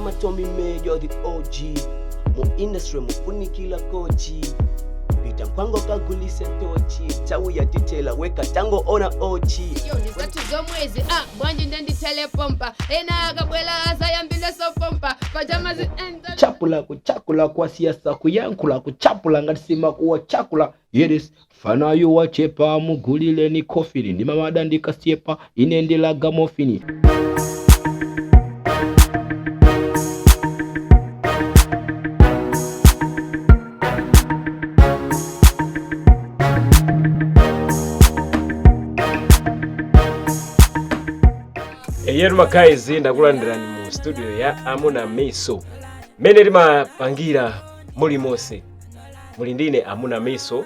Kama Tommy Major the OG mu industry mufunikila kochi pita nkwango kagulise ntochi chawi yatitela weka tango ona ochi. Yo, ndisathu zomwezi bwanji ndenditele pompa ena akabwela asayambile sopompa pajamazi. Chapula kuchakula kwa siasa kuyankhula kuchapula ngati simakuwa chakula yeres fanayo wachepa mugulile ni kofini ndi mamada ndikasyepa ine ndilaga mofini. Eyetu guys, ndakulandirani mu studio ya Amuna Miso mmene timapangira mulimonse. Muli ndine Amuna Miso,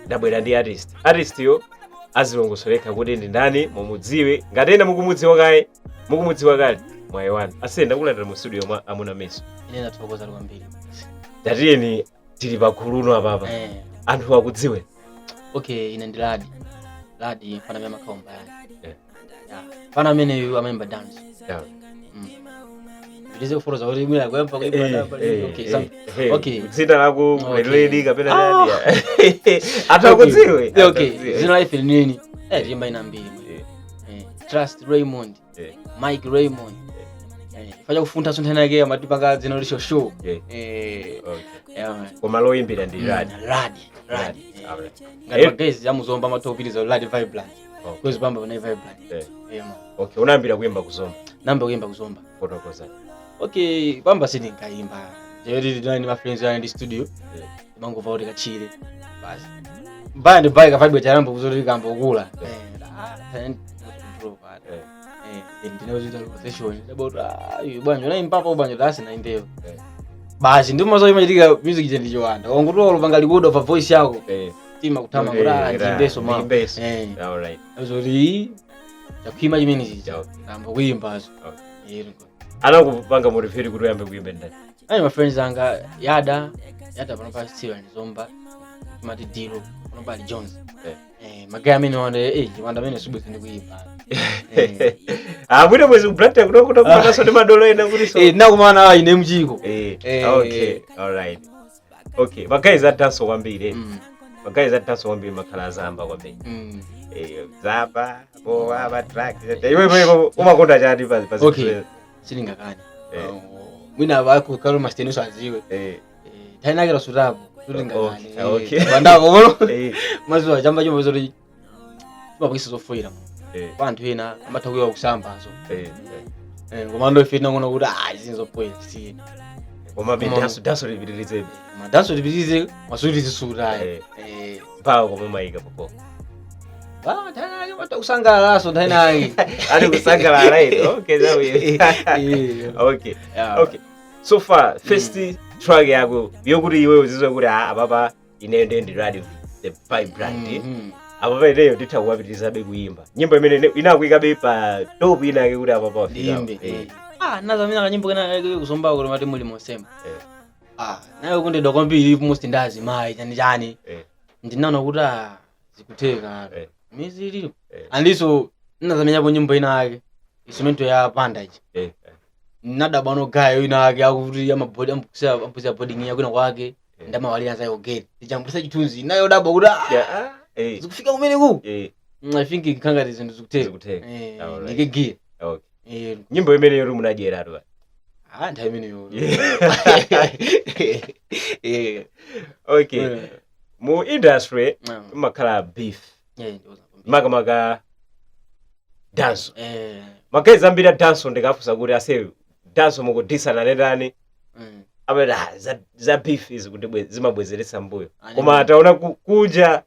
ndabwera ndi artist. Artist yo azilongosoleka kuti ndi ndani, mumudziwe. Ngati ena mukumudziwa kaye, mukumudziwa kale, mwayi wanu. Ase, ndakulandira mu studio mwa Amuna Miso. Ine ndathokoza kwambiri. Tatiyeni, tili paguluno apapa. Anthu akudziwe. Okay, ine ndi Ladi. Ladi mfana amene amakhala mbayani. Yeah. Mfana ameneyu amayimba dance. Ndize kufotokoza kuti mwina kuyamba kuimba dance. Okay, okay. Dzina lako leni kapena nani, anthu akudziwe. Okay, okay. Dzina la ife linini? Tiyimba ina mbiri. Trust Raymond. Mike Raymond. Facha kufuntha sunthana yake amatipanga dzina lisho show. Yeah, man. Koma loyimbira ndi Ladi. Ladi, Ladi. Alright. Ngati magezi amuzomba amatopiriza Ladi Vibrant. Kwezi pamba pana Vibrant. Man. Okay, unayambira kuyimba kuzomba? Namba kuyimba kuzomba. Fotokoza. Okay, pamba sindinkaimba. Chero ndinali ndi ma friends ane ndi studio. Mangova kuti kachire. Basi. Mbaya ndi bike vibe chayamba kuzoti kamba kukula. Then control pa. Ndinozita conversation about bwanjo naimba pa bwanjo dasi naimbeyo. Basi ndi mazo imachitika music je ndichowanda. Wangutola panga record of a voice yako. Tima kutama kuti ndimbeso ma. Ndimbeso. Alright. Zoti chakuima chimene chicha. Kamba kuimbazo. Anakupanga motivate kuti uyambe kuyimba ndani? Ayi, ma friends anga yada yada pano pa Steven Zomba, timati Dilo pano pali Jones. Magaya amene wanda wanda amene subwezi ndikuimba. Ah, mwina mwezi kuBlantyre kuno kuno kupataso ndi madolo ena kuti so. Nakumana ine mchiko. Okay, alright. Okay, maguys adanso kwambiri. Maguys adanso kwambiri makhala azamba kwambiri. Zapa, bowa, ba track. Iwe iwe umakonda chati pa Okay. Sindingakani. Mwina bako kalo masteniso aziwe. Tainakira sutapo sindingakani. Bandako kono. Mazuwa chamba chomwe zoti chimapangisa zofoyira. Kwa anthu ena amatha kuyiwa kusambazo. Koma ndo ife tinangona kuti izi zofoyira si. Koma be danso danso lipitirize. Madanso tipitize masuti zisutayi. Mpawa koma mayika popo. Nthawi matha kusangalalaso nthawi nayi. Ali kusangalala, right? Okay, zawi. Okay. Okay. So far, first track yako yokuti iwe uzizwe kuti apapa ineyo ndiye ndi Radio the Vibrant. Apapa ineyo nditha kuwapitirizabe kuyimba. Nyimbo imene inakuyikabe pa top inake kuti apapa wafika. Ndiyimbe. Nazamina kanyimbo kena kuzomba kuti mati muli mosema. Nayo kundedwa kwambiri most ndazi mayi chani chani. Ndinaona kuti zikutheka. Mizi ilipo. Andiso nazamenyapo nyimbo ina ake. Instrumento ya panda ichi. Nadabwano gayo ina ake akuti amabodi ambukusia ambukusia boarding yakwina kwake. Ndamawalira zayo gate. Ndichambulisa chithunzi nayo dabwa kuti Yeah. zikufika kumene ku. I think nkhangati zinthu zikutheka. Zikutheka. Alright. Ndike gear. Okay. Nyimbo imene yoti munadyeratu. Nthawi imeneyo. Okay. Mu industry makhala beef. Ndiwoza kwambiri. Makamaka danso. Maguys ambiri a danso ndikafunsa kuti ase danso mukudisana netani, amati za beef izi kuti zimabwezeretsa mbuyo. Koma ataona kunja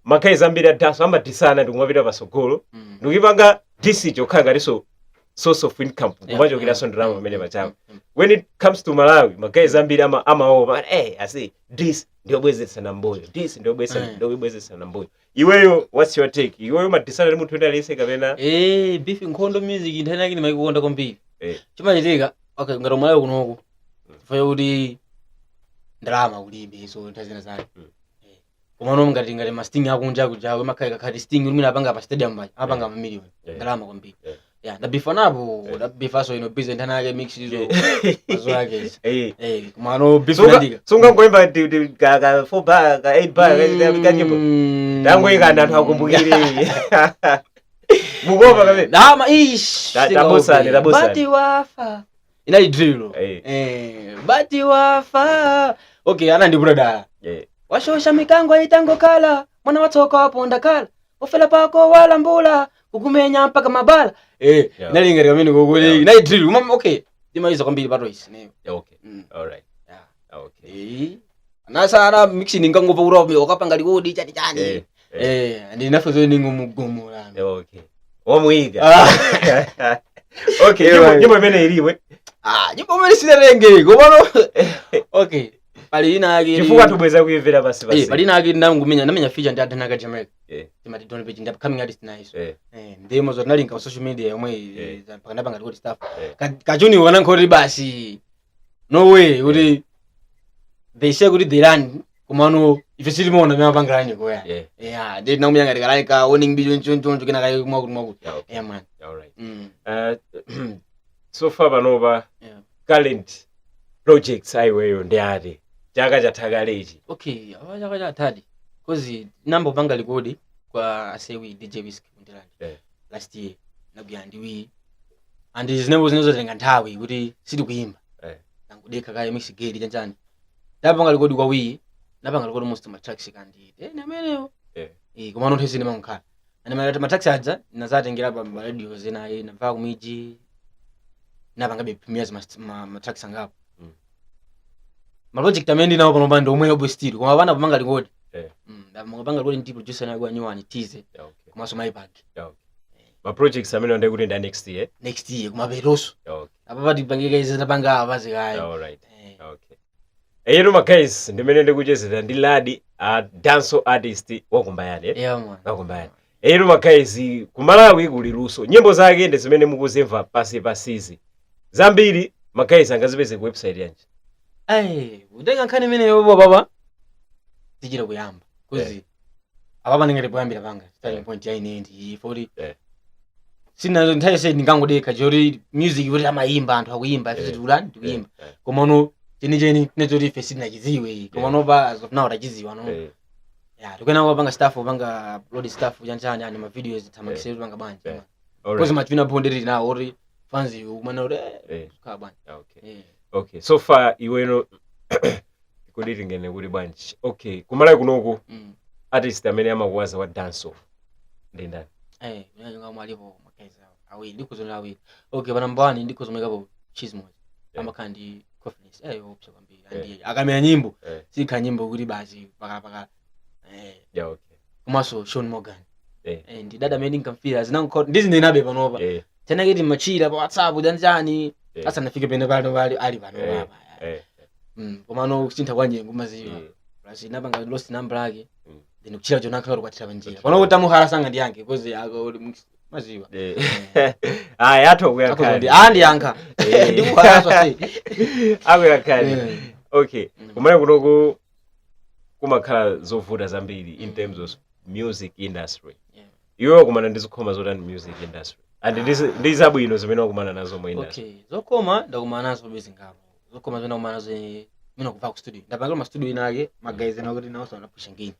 maguys ambiri a danso amadisana ndikumapita pasogolo ndikuyipanga diss chokhala ngatinso source of income, kumachokeranso ndalama pamene pachapo. When it comes to Malawi, maguys ambiri amaopa ase diss ndiyobwezetsana mbuyo, diss ndiyobwezetsana mbuyo. Iweyo, what's your take? Iweyo madisana ndi munthu wina aliyense kapena? Beef nkhondo music nthawi yake ndimayikukonda kwambiri. Chimachitika, okay, ngati umalawi kunoku chifukwa kuti ndalama kulibe, so nthawi zina zake. Komano ngati ma sting akunja kuja amakhala kakhati sting limene apanga pa stadium paja apanga mamiliyoni, ndalama kwambiri. Yeah, ndabifa napo. Eh. Ndabifaso ino busy ntanake mix izo mazo ake. Eh. Eh, kumano beef Sunga ndika. sunga ngoimba ka 4 bar ka 8 bar ka nyimbo. Tangoyikana anthu akumbukire. Mukopa kamene. Dama ish. Tabosani, tabosani. Bati wafa. Inali drill. Eh. Eh, bati wafa. Okay, ana ndi brother. Eh. Washosha mikango aitango kala, mwana watsoka waponda kala. Ofela pako wala mbula, kukumenya mpaka mabala. Eh, Yeah. inali ngati kamene kokole. Yeah. Inali drill. Mama, okay. Timaiza kwambiri pato isi neyo. Yeah, okay. Mm. All right. Yeah. Okay. Eh. Anasa mixing ngangova kuti wakapanga likodi chani chani. Eh. Eh. Eh, ndinafe zo ningomugomolano. Yeah, okay. Wamuyika. Ah. Okay, Eh, nyimbo man. nyimbo imene iliwe. Ah, nyimbo imene sinerenge, komano. Okay. Pali ina ake. Chifukwa tubweza kuimvera pasi Eh, pasi. pali ina ake ndangumenya, ndamenya feature ndi Adanaka Jamaica. Eh. Timati Don Page ndi upcoming artist nice. Eh. Eh, ndemo zo nalinka pa social media yomwe Eh. pakandapanga record stuff. Eh. Kachuni wana nkhoti basi. No way, kuti they say kuti they run komano ife silimona mema pangalani koya. Yeah. Yeah, ndi nakumenya ngati kalani ka warning bijo nchoncho kena kayi mwakuti mwakuti. Yeah, okay. Yeah man. All right. Mm. So far panopa Yeah. current projects aiweyo ndi ati chaka chatha kalechi. Okay, awa chaka chathadi. Cause namba panga likodi kwa asewi DJ Whiskey kundirani. Yeah. Last year nabya ndiwi. And zinembo zinozotenga nthawi kuti sitikuimba. Eh. Nangudeka kaya mix gate chanchani. Ndapanga likodi kwa wii, napanga likodi most ma tracks kandi. Eh, nameneyo. Eh. Eh, koma nonthe sine mankhala. And ma tracks aja nazatengera pa ma radio zina eh namva kumiji. Napanga be premieres ma tracks angapo. Ma project amene ndinawo pano pano omwe obo still koma pana pamanga likodi. Eh. Ndamangapanga likodi ndi producer nayo anyuwani tize Yeah, okay. komanso mypack. Yeah, okay. Ma projects amene ndi kuti ndi next year. Next year kumaperoso. Yeah, okay. Apa pati pangika izi tapanga apa zikayi. All right. Eh. Okay. Eyetu ma guys ndimene ndikuchezera ndi Ladi a dancehall artist wakumbayani. Eh? Yeah man. Wakumbayani. Eyetu ma guys ku Malawi kuli luso. Nyimbo zake ndi zimene mukuzimva pasi pasizi. Zambiri ma guys angazipeze ku website yanji. Ai, utenga nkhani imeneyo baba. Tichira kuyamba. Kuzi apa panengere poyambira panga. Starting Eh. point ya ine ndi 40. Eh. Sina nthawi se ndingangodeka choti music kuti amayimba anthu akuyimba ife Eh. tikulani tikuyimba. Eh. Komano chenicheni tinezoti ife sitinachidziwe. Komano pa as of now tachidziwa no. Eh. Yeah, tikuyena kupanga stuff kupanga upload stuff chanchani ani ma videos tamakisero panga bwanji. Eh. All Kozi right. machuna bonde tili nawo oti fans kumana kuti Eh. khala bwanji. Okay. Eh. Okay. So far iweno kuti tingene kuti bwanji. Okay. Kumalawi kunoku Mm. artist amene amakuwaza wa dancehall ndi ndani? Eh, unajua kama alipo makaiza awiri ndikuzonera awiri. Okay, pa number 1 ndikuzomekapo Chismos. Yeah. Amakhala ndi confidence. Eh, opsa kwambiri. Yeah. Andi akamenya nyimbo. Eh. Sikha nyimbo kuti basi paka paka. Eh, Yeah, okay. komanso Sean Morgan. Eh. Eh, ndi dada amene ndinkamfira zinango ndizindinabe panopa. Eh. Tena kiti machira pa WhatsApp chanchani. Eh. Asanafike pene pano pali ali pano Eh. apa. Eh. Komano kusintha kwa nyengo maziwa. Eh. Plus inapanga lost number yake. Mm. Then kuchira chona khala kwatira panjira. Kwatira. Pano kuti amuhala sanga ndiyanke because ako maziwa. Eh. Aya athu Akuzondi akuyankhani. andiyankha. Eh. Ndikuhalaswa sei. Akuyankhani. Eh. Okay. Mm. Kumalawi kunoku kumakhala zovuta zambiri in terms of music industry. Yeah. Iwe wakumana ndi zokhoma zotani music industry. And ndi zabwino zimene wakumana nazo mu industry. Okay, zokoma ndakumana nazo bezi ngapo. Zokoma zimene ndakumana nazo mina kubva ku studio. Ndapanga ma studio inake, ma guys ena kuti nawo sanapusha ngini.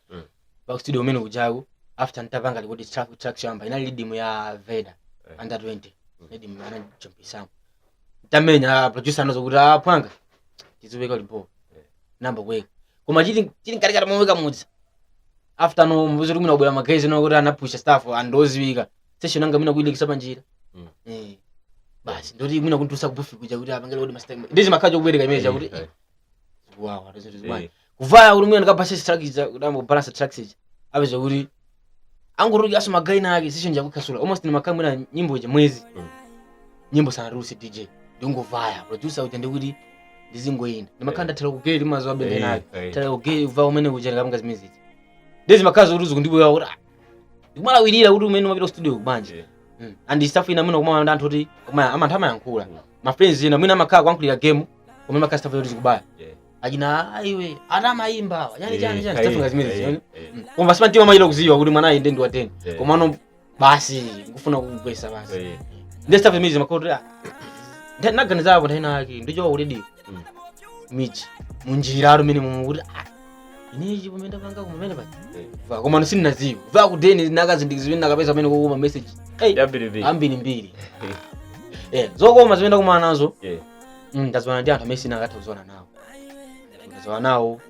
Pa ku studio umene kujaku after nditapanga record track track yamba inali rhythm ya Veda Eh. under 20. Rhythm ana jumpisamo. Ndamenya producer anazo kuti apwanga. Tiziweka lipo. Eh. Namba kuweka. Koma chili chili nkatikati momweka mudzi. After no mbuzi kuti mina kubwera ma guys ena kuti anapusha staff andoziwika. Session anga mina kuyilikisa panjira. Eh. Basi ndoti mwina kuntusa kubufi kuja kuti apangele kuti master ndizi makhajo kubwereka imene chakuti Eh. wawa ndizibani Eh. kuvaya kuti mwina ndikabasa tracks za kudambo balance tracks izi apeza kuti anguruki aso magaina ake session jakukhasula almost ni makhamu mwina nyimbo je mwezi nyimbo sanaruhusi DJ ndingovaya producer kuti ndikuti ndizingoyenda ndimakhala ndathera kugeri mazuwa abende nake Eh. thera kugeri kuva umene kuja ndikapanga zimene ziji ndizi makhazo kuti zikundibwera kuti ndikumalawirira kuti umene umapita ku studio kubanja Eh. And staff ina mwina kumana ndi anthu kuti amanthu amayankhula ma friends ina mwina amakhala kuyankhulira game koma amakhala staff yoti zikubaya Yeah. achina aiwe ata amayimba awa chani chani chani staff Eh. nga zimene Eh. ziyoni Eh. koma sipantima amayita kuziwa kuti mwana ayinde ndi wa 10 Eh. komano basi nkufuna kugwesa basi Eh. Ndi stuff imene zimakhala kuti naganizapo nthawi nake ndichoka ku radio michi munjira alo mene mumu kuti ah, inechi pamene ndapanga kumene paja. Va koma sindinaziwe va kudeni nakazindikizimene zimene nakapeza pamene kukuma message. Hey, Ambirimbiri. ambirimbiri. Zokoma zimene ndakumana nazo, ndaziwana ndi anthu amene sinakatha kuziwana nawo, ndaziwana nawo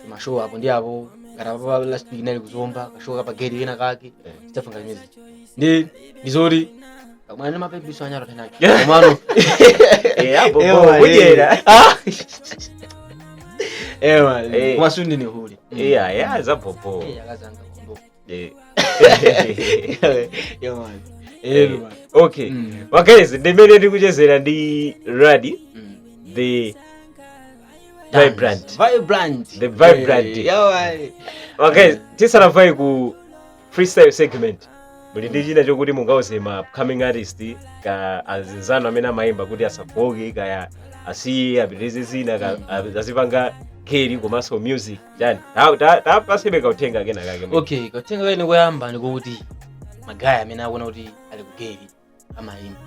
mashow apo ndi apo. Ngati apa last week nali kuzomba kashow kapageti kena kake, stuff ngati imezi. Ndi ndizoti akumana ndi mapepiso anyaro thenake komano Apo Eh, bo, man, kudyera. Man. Koma sindine huli. Yeah, zapopo. Akazanga kondo. Yeah, man. Man. Okay. Guys, ndimene ndikuchezera ndi Radi the Vibrant. Vibrant. The Vibrant. Yeah, man. Okay, tisanafike ku freestyle segment, muli ndi china chokuti mungauze ma upcoming artist ka azinzano amene amayimba kuti asafoke, kaya asiye apitirize zina, ka azipanga geri komanso music chani? Tapasebe kauthenga kena kake. Okay, kauthenga kaine koyamba ndikuti magaya amene akuona kuti ali ku geri amayimba,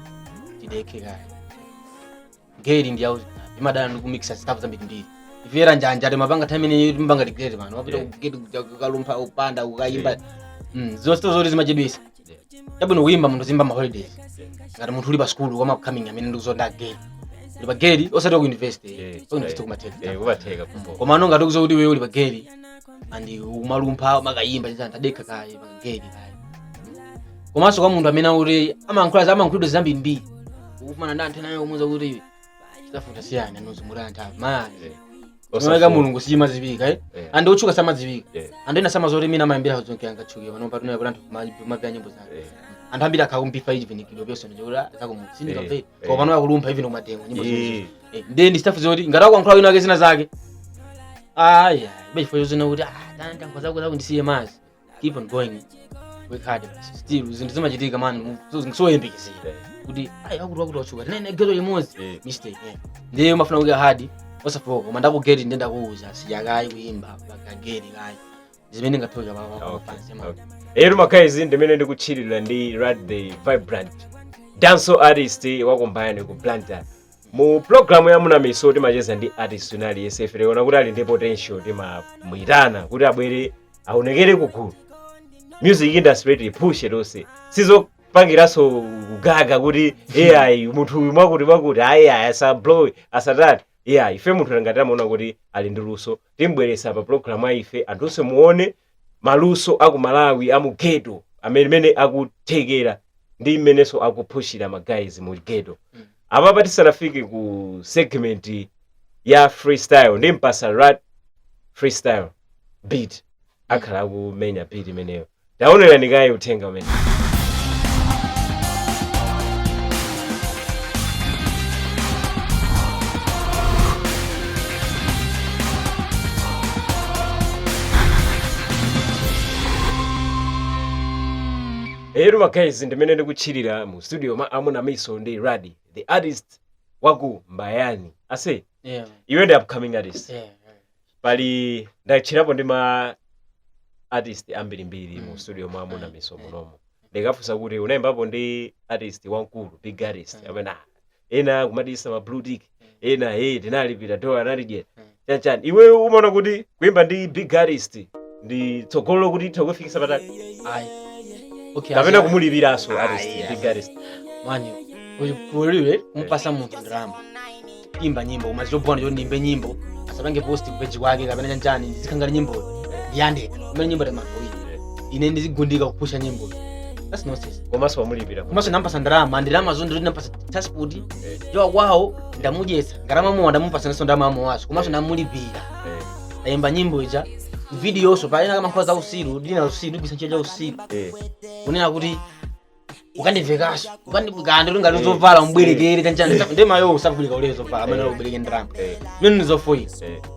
tidekhe kaya. Geri ndi yawo imadana ndi kumixa stuff zambirimbiri. Ifera njanja timapanga time ineyo timapanga regret pano wapita kugeti kukalumpha kupanda kukayimba. Zonse zoti zimachedwesa. Chabwino kuyimba munthu zimba ma holidays. Ngati munthu uli pa school koma upcoming amene ndikuzonda geri, uli pa geri osati ku university, ku university kumatheka. Kumatheka kupo. Koma ano ngati ukuzokuti iwe uli pa geri and umalumpha umakayimba chani, tadekha kaye pa geri kaye. Komanso kwa munthu amene akuti amayankhula amayankhulidwa zambirimbiri, ukumana ndi anthu enayo kumuwuza kuti chitafuta siyani anuzi muri anthu apa mani. Osafuka. Mulungu sichimazipika, eh? Anthu otchuka samadzipika. Anthu ena samazoti mina amayimbira zonke angatchuke pano patuna kuti anthu kumapira nyimbo zake. Anthu ambiri akhala kumpifa even kido person chokuti zakomu sindikamvera. Koma pano akulumpha even kumatengo nyimbo zonse. Ndiye ndi stuff zoti ngati akuyankhula wina wake zina zake, aya ibe chifukwa chozina kuti ah tanda nkhoza zako zako ndisiye mazi. Keep on going, work hard basi. Still zinthu zimachitika man, soyembekezera kuti ayi akuti wakuti wachuka tinene geto limodzi. Mistake, ndiye umafuna kuika hard osafoka. Koma ndakugeti ndiye ndakuwuza sijakayi kuyimba pakageti kayi zimene ngathoka pa pansi man. Okay. Ero guys, ndimene ndikutchirira ndi Rad the Vibrant, dancehall artist wakumbayani ku Blantyre. Mu programu ya Munamiso timacheza ndi artist wina aliyense. Ife tikuona kuti ali ndi potential, timamuyitana kuti abwere aonekere kugulu. Music industry tipushe tonse, sizopangiranso kugaga kuti ai munthu uyu mwakuti mwakuti ayi ayi asablow asatati. Yeah, ife munthu ngati amaona kuti ali ndi luso timbweresa pa programu ya ife, anthunso muone maluso aku Malawi amu ghetto amene akuthekera ndi mmenenso akuphushira ma guys mu ghetto. Apapa tisanafike ku segment ya freestyle, ndimpasa Rad freestyle beat, akhala akumenya beat imeneyo. Taonerani kaye uthenga umene. Ero guys, ndimene ndikutchirira mu studio ma Amuna Miso ndi Radi the artist waku Mbayani. Ase, iwe ndi upcoming artist. Pali ndatchirapo ndi ma artist ambirimbiri mu studio mwa Amuna Miso munomo. Ndikafunsa kuti unayimbapo ndi artist wamkulu, big artist, amene ena kumatisa ma blue tick, ena hey tinalipira dola analidye chanchani. Iwe umaona kuti kuimba ndi big artist ndi tsogolo kuti itha kufikisa patali? Ayi, okay. Kapena kumulipiranso artist, big artist? Mani kuliwe kumpasa munthu ndalama imba nyimbo, koma zilobwana choti ndimbe nyimbo asapange post ku page kwake kapena chanchani, ndizikhala nyimbo ndiyandeka imene nyimbo tamatoyi ine ndizigundika kupusha nyimbo, that's nonsense. Komanso wamulipira. Komanso ndampasa ndalama, ndalama zo ndoti ndampasa transport jowa kwawo, ndamudyetsa ngarama mowa, ndamupasa naso ndalama mowaso, komanso ndamulipira. Ayimba nyimbo ija video so palena kama nkhoza za usiru ndina usiru ndikuisa ntchito cha usiru kunena kuti ukandivekaso ukandikandi ngati zovala umbwerekere chanchani ndemayo usagulika ulere zovala amene ubwereke ndalama mene nizofoyira.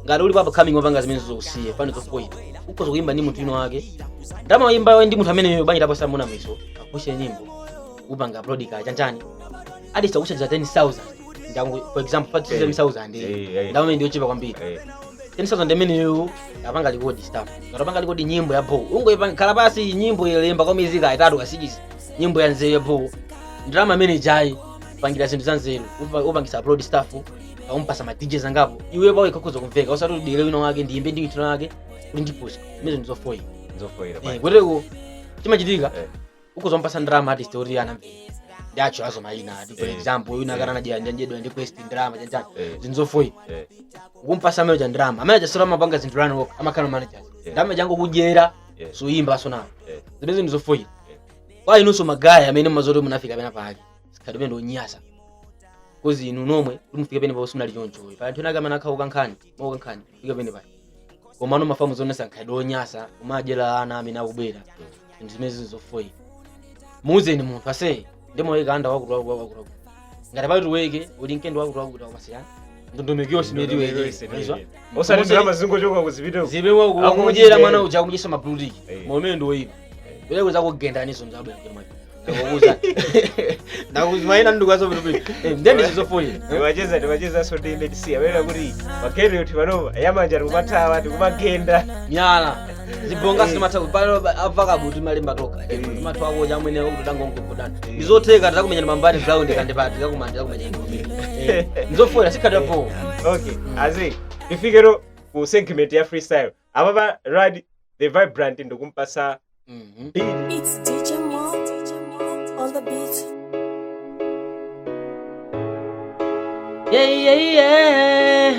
Ngati uli pa upcoming wapanga zimene zousiye pano zofoyira, ukhoza kuyimba ndi munthu wina wake ndalama uyimba ndi munthu ameneyo banyitapo samuna miso apushe nyimbo upanga upload ka chanchani artist akuchaja 10,000 ndangu, for example 5,000. Ndalama imene ndiyochepa kwambiri. 10,000 imeneyo apanga record stuff, ngati apanga record nyimbo ya bo ungoipanga khala pasi nyimbo ilemba kwa miyezi itatu kasikisi nyimbo ya nzeru ya bo Ndalama imene ijayi pangira zinthu za nzeru, upangisa upload stuff, umpasa ma DJs angapo, iwe pawe ikakhoza kumveka, osati udikire wina wake ndiyimbe ndi wina wake kuti ndipusa. Imene ndizofoyira. Nzofoyira. Kuteko chimachitika, ukhoza kumpasa ndalama artist kuti anamveka ndi acho azo mayina ati, for example, wina akati anadyedwa ndi Quest ndalama chanchani. Zinthu zofoyira. Ukumpasa amene cha ndalama, amene achasolo amapanga zinthu run work, amakhala managers. Ndalama jango kudyera, suyimba so nawo. Zimene zinthu zofoyira. Kwa inunso magaya amene mazoti munafika pena pake, sikhali pene ndonyasa, 'cause inu nomwe kuti mufike pene papo simunali choncho. Pa anthu ena ake amene akhala ukankhani maukankhani fika pene pake, koma ano mafamu zonesa nkhali onyasa kumadyera ana amene akubwera. Zinthu zimene zizofoyira, muuzeni munthu ase ndimoyika anda wakuti wakuti wakuti wakuti, ngati pali tiweke uli mkendo wakuti wakuti wamasiyana, ndondomeko yonse imene tiweke. Osati ndalama zingochoka kuzipita. Zibe wakumudyera mwana uja, akumudyesa mablutiki. Momene ndiwoyipa uleko zakugendaniso mzabwera ngati mwake ndakukuza ndakuzimaina ndukaso bwinobwino ndeni zizofoyira. Timacheza ndi medc amene kuti magendo kuti panopa yamanja tikumathawa, tikumagenda. Miyala zibonga simatha pano avaka buti malemba toka timathu ako chamwene kuti tangongogodana ndizotheka takumenyana mambani ground kandipati kakumanja kakumenya ndizofoyira sikhadapo. Okay, azi tifikero ku segment ya freestyle apapa. Rad the Vibrant ndikumpasa beat. It's DJ Mo on the beat. Yeah.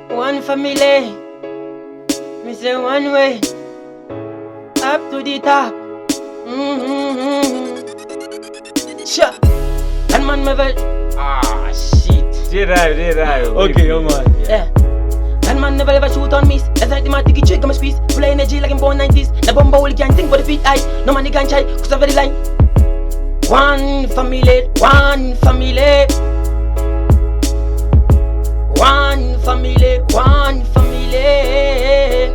One family. Me say one way. Up to the top. Sure. And man never. Ah, shit. Tirayo, tirayo. Okay, come on. Yeah. And man never ever shoot on miss. That's like the man take a trick, I'm a squeeze. Full of energy like I'm born 90s. The bomba will can't think for the feet eyes. No man can try, 'cause I'm very line. One family, one family. One family, one family.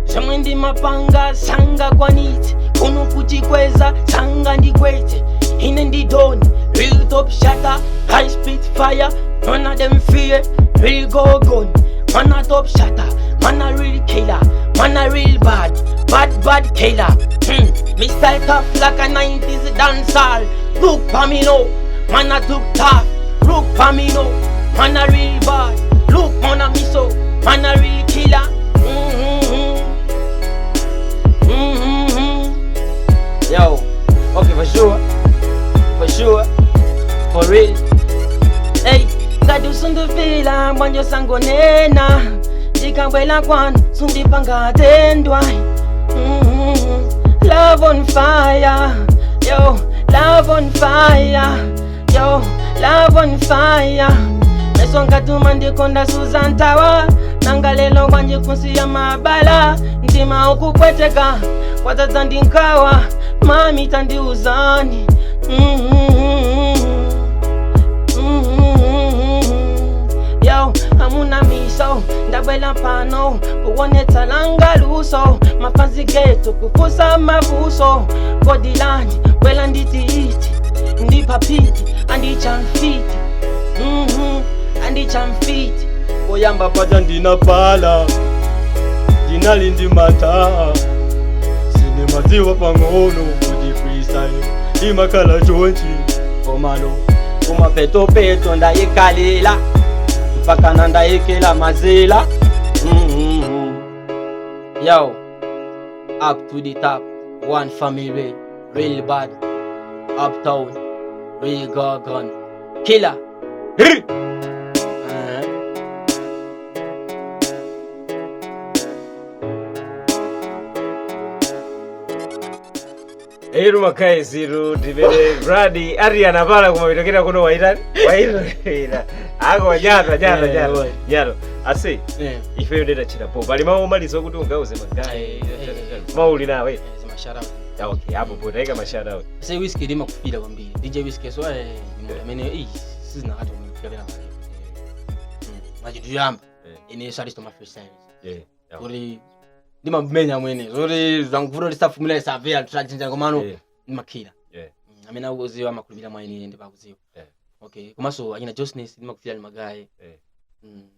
Zomwe ndimapanga sanga kwanitse kuno kuchikweza sanga ndikweze ine ndidoni real top shatter high speed fire, none of them fear real go gun. Man a top shatter, man a real killer, man a real bad bad bad killer. Me style tough like a 90s dancehall. Look for me now, man a took tough. Look for me now, man a real bad. Look man a me so, man a real killer. Yo, okay, for sure, for sure, for real. Hey, ngati usundufila bwanje sangonena ndikabwela kwanu sundipangatendwa. Love on fire, yo, love on fire, yo, love on fire. Meso nkatuma ndikonda Susan Tawa nanga lelo kwanje kunsiya mabala mtima ukupweteka kwadzadza ndinkawa mami tandiuzani. Yo, amuna miso ndabwela pano kuonetsa langa luso mafanzi geto kufusa mavuso kodilani bwela nditi iti ndipapiti andichamfiti andichamfiti. Poyamba paja ndinapala ndinali ndi mantha sindimadziwa pang'ono kuti freestyle imakhala chonchi komano kumapetopeto ndayikhalila mpaka na ndayikela mazila. Yo, up to the top, one family, real bad, uptown, real gun, killer. Uh-huh. Ero makaeziru ndimene Brad ati anapala kumapitokera kuno waitani waitira ako nyata nyata. Yeah, Nyata boy. Nyata ase. Ifeyo ndetachitapo pali mawu omaliza kuti ungauze magayi? Mawu nawe. Zima shout out. Ah, okay, apo potaika ma shout out. Se Whisky limakufira kwambiri DJ Whisky so ni munthu amene sizinakati kumufika pena pake machinthu yoyamba. Ine so alisto ma freestyles kuti ndimamenya mwene zoti zankuvuta kuti safumira isamvera trachinja komano ndimakhira. Amene akuziwa amakhulupirira mwa ine ndipakuziwa. Okay, komanso achina Josnes ndimakufira ni magayi.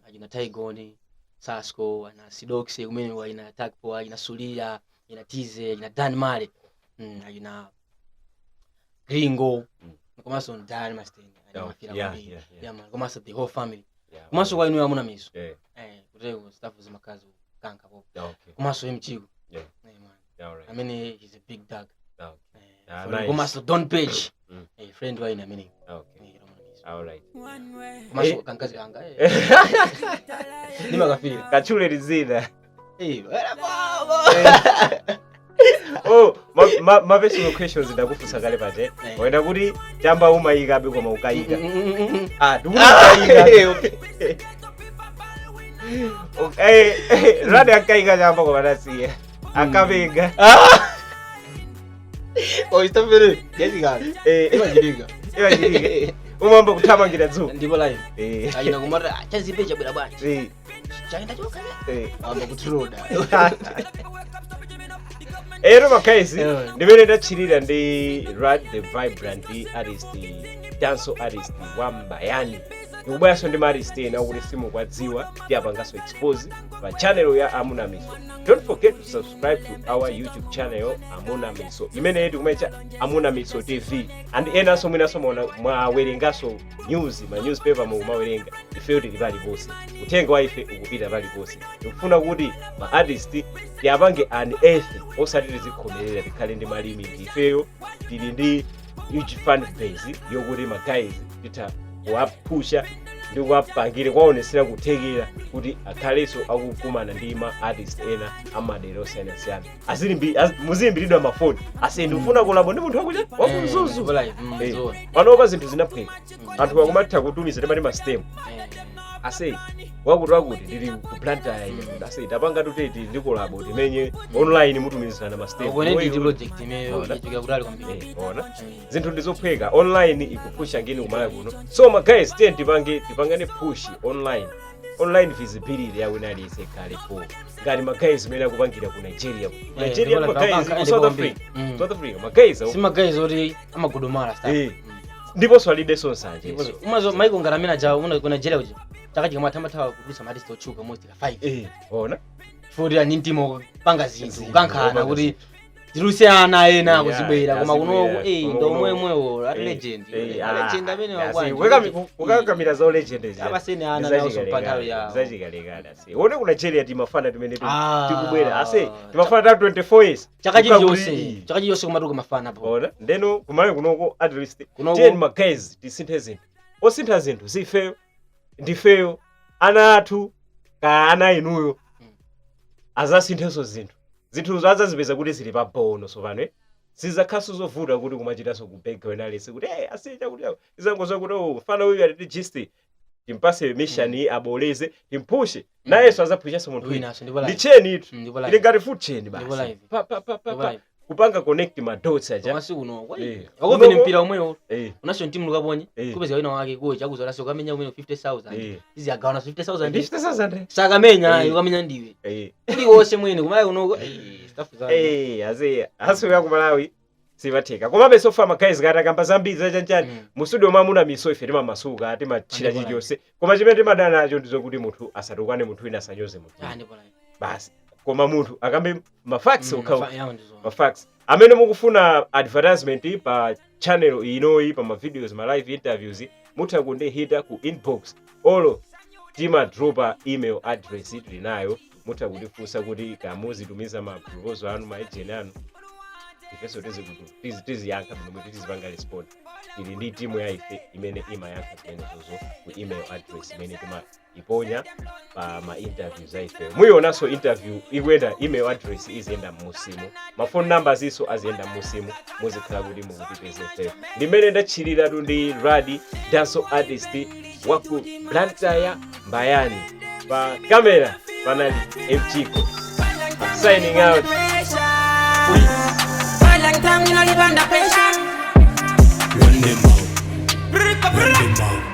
Achina Tigoni Sasco, ana Sidox kumene achina Takpo, achina Sulia. Ina Tize, ina Dan Male, ina Gringo, komanso Dan Mastin. Yeah, Yeah man, komanso the whole family. Yeah, Komanso kwa inu amuna miso. Eh. Kuteko staff zimakazi kanka po. Okay. Komanso mchiko. Yeah. Eh man. All right. Amene he's a big dog. Okay. Eh, Ah, for nice. Komanso Don Page. Eh, friend wa ine amene. Okay. Eh, amuna miso. All right. Komanso Eh. kankazi kanga. Eh. Nimakafira. Kachule lizina. Eh, Oh, ma personal questions ndakufunsa kale pache. Eh. Wenda kuti chamba umayikabe koma ukayika. Ah, Ah, ndikuti ukayika. Okay, radi akayika chamba koma nasiya. Akapenga. Oh, istafere. Jessica. Eh, Imajirika. imajirika. Umamba kuthamangira dzuwa. Ndipo live. Eh. Ayina kumata chazipe chabwera bwanji. Eh. Chaenda choka. Eh. Amba kutiroda. Ero makaisi Eh. ndimene ndatchirira ndi Rad the Vibrant artist, dancehall artist wa Mbayani. Ndikubweranso ndi maartist ena okuti simukwadziwa, tiyapanganso expose pa channel ya Amuna Miso. Don't forget to subscribe to our YouTube channel Amuna Miso, imene tikumaitcha Amuna Miso TV. And enanso mwinanso mwaona mwawerenganso news, ma newspaper mukumawerenga, ifeyo tili paliponse, uthenga wa ife ukupita paliponse. Tikufuna kuti ma artist tiyapange unearth, osati tizikhomerera, tikhale ndi malimit. Ifeyo tili ndi huge fan base yokuti ma guys titha kuwapusha ndi kuwapangire kuwaonesera kuthekera kuti akhalenso akukumana ndi ma artist ena amadera osiyanasiyana. Muziyimbiridwa mafoni ase ndikufuna collabo ndi munthu wakucha wakumzuzu. Ndipo live. Eh, Zoona. panopa zinthu zinaphweka, anthu akumatha kutumiza timati ma stem ase wakuti wakuti ndili ku Blantyre ine, ase tapanga tuteti ndi collabo timenye online, mutumizana ma stem. Ukone ndi project imeyo Ona. yachokera kutali kwambiri. Eh, ona zinthu ndizophweka, online ikupusha ngini kumala kuno. So ma guys, tiye tipange tipangane push online, online visibility ya wina aliyense ikhalepo ngati ma guys amene akupangira ku Nigeria, ku Nigeria ndipo ma guys like ku South Africa, South Africa ma guys Si ma guys oti amagodomala staff. Eh. Ndiponso alibenso nsanje. Umazo Michael Ngaramena ja una ku Nigeria kuja. Chaka chimwe athamathawa kudutsa ma artist otchuka most ka 5. Eh, ona. Futi ani mtima kupanga zinthu, Zinthu, kukankhana kupanga kuti tiluse ana ena kuzibwera koma azibwera, kunoku eh koma ndo kunoku. omwemwewo a legend. Eh, A legend amene ah, wabwanji. kukakamira za legend izi. Abaseni ana nawo pa nthawi yawo. Zachikalekale ase one ku Nigeria timafana timene Ah. tikubwera ase timafana ta 24 years. Chaka Kukakuti- chilichonse, chaka chilichonse kumatuka mafana po. Ona ndeno kumalawi kunoko at least Kunoko- tiyeni ma guys tisinthe zinthu, osintha zinthu sifeyo, ndifeyo, ana athu ka ana inuyo azasinthenso zinthu, zinthuzo azazipeza kuti zili pa bono. So pano sizakhaso zovuta kuti kumachitanso kubega wena alese kuti hey, asicha kuti izangozwa kuti oh, mfana uyu atiti gist timpase mission aboleze timpushe nayenso azaphushanso munthu wina. Winaso ndipo Ndi live. chain itu. Ndipo Ili live. ngati food chain Ndipo basi live. pa pa pa pa Ndipo pa live. kupanga connect ma dots aja. Koma sikuno. Eh. Wakoveni Kunoko- mpira omwewo. Eh. Unaso timu lukaponye. Eh. Kupeza wina wake kuwe chakuzola so kamenya umene 50,000. Eh. Izi agawana 50,000. 50,000. Sakamenya Eh. ukamenya ndiwe. Eh. Uliwonse mwene kumalawi kunoko. Eh, staff za. Eh, aze asiya ku Malawi sibatheka, komabe so far ma guys katakamba zambiri zachanchani mu studio mwamuna miso ife timamasuka, timachita Ndipo chilichonse, koma chimene timadana nacho ndizokuti munthu asatukwane munthu wina, asanyoze munthu Ah, wina. ndipo live. Basi, koma munthu akambe ma facts okhawo. Yawo ndizo. Ma facts. Amene mukufuna advertisement pa channel inoyi, pa ma videos, ma live interviews, mutha kundihita ku inbox olo timadropa email address tili nayo. Mutha kutifunsa kuti kamuzitumiza ma proposal anu, ma agent anu, ifenso tiziyankha bwino, tizipanga respond. Tili ndi timu ya ife imene imayankha zimenezozo ku email address imene timaiponya pa ma interviews a ifeyo. Muyionanso interview ikuyenda, email address iziyenda mmusimu, ma phone numbers iso aziyenda mmusimu, muzikhala kuti mukutipeza ifeyo. Ndimene ndatchiriratu ndi Radi, dancehall artist waku Blantyre Mbayani. Pa kamera panali Mchiko. I'm signing out. Long time you know live under pressure. Run them out. Run them out.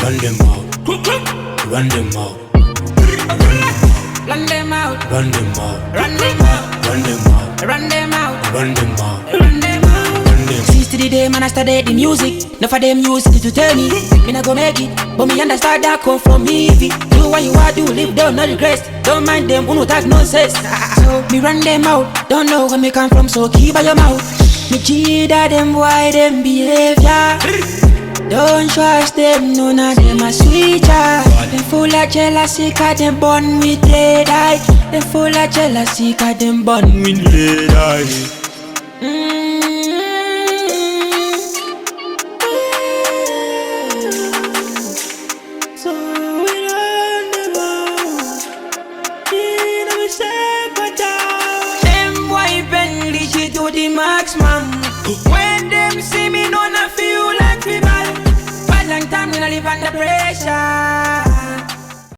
Run them out. Run them out. Run them out. Run them out. Run them out. Run them out. Run them out. Run them out. Run them out. Run them. Since to the day man I started the music. Enough of them use it to tell me me not go make it, but me understand that come from me. If you do what you want do, live down, no regrets. Don't mind them, who no talk nonsense. know me run them out. Don't know where me come from, so keep by your mouth. Me cheat at them why them behavior. Don't trust them, none of them a sweeter. Them full of jealousy, cause them born with lead eye. Them full of jealousy, cause them born with lead eye. So we run them out.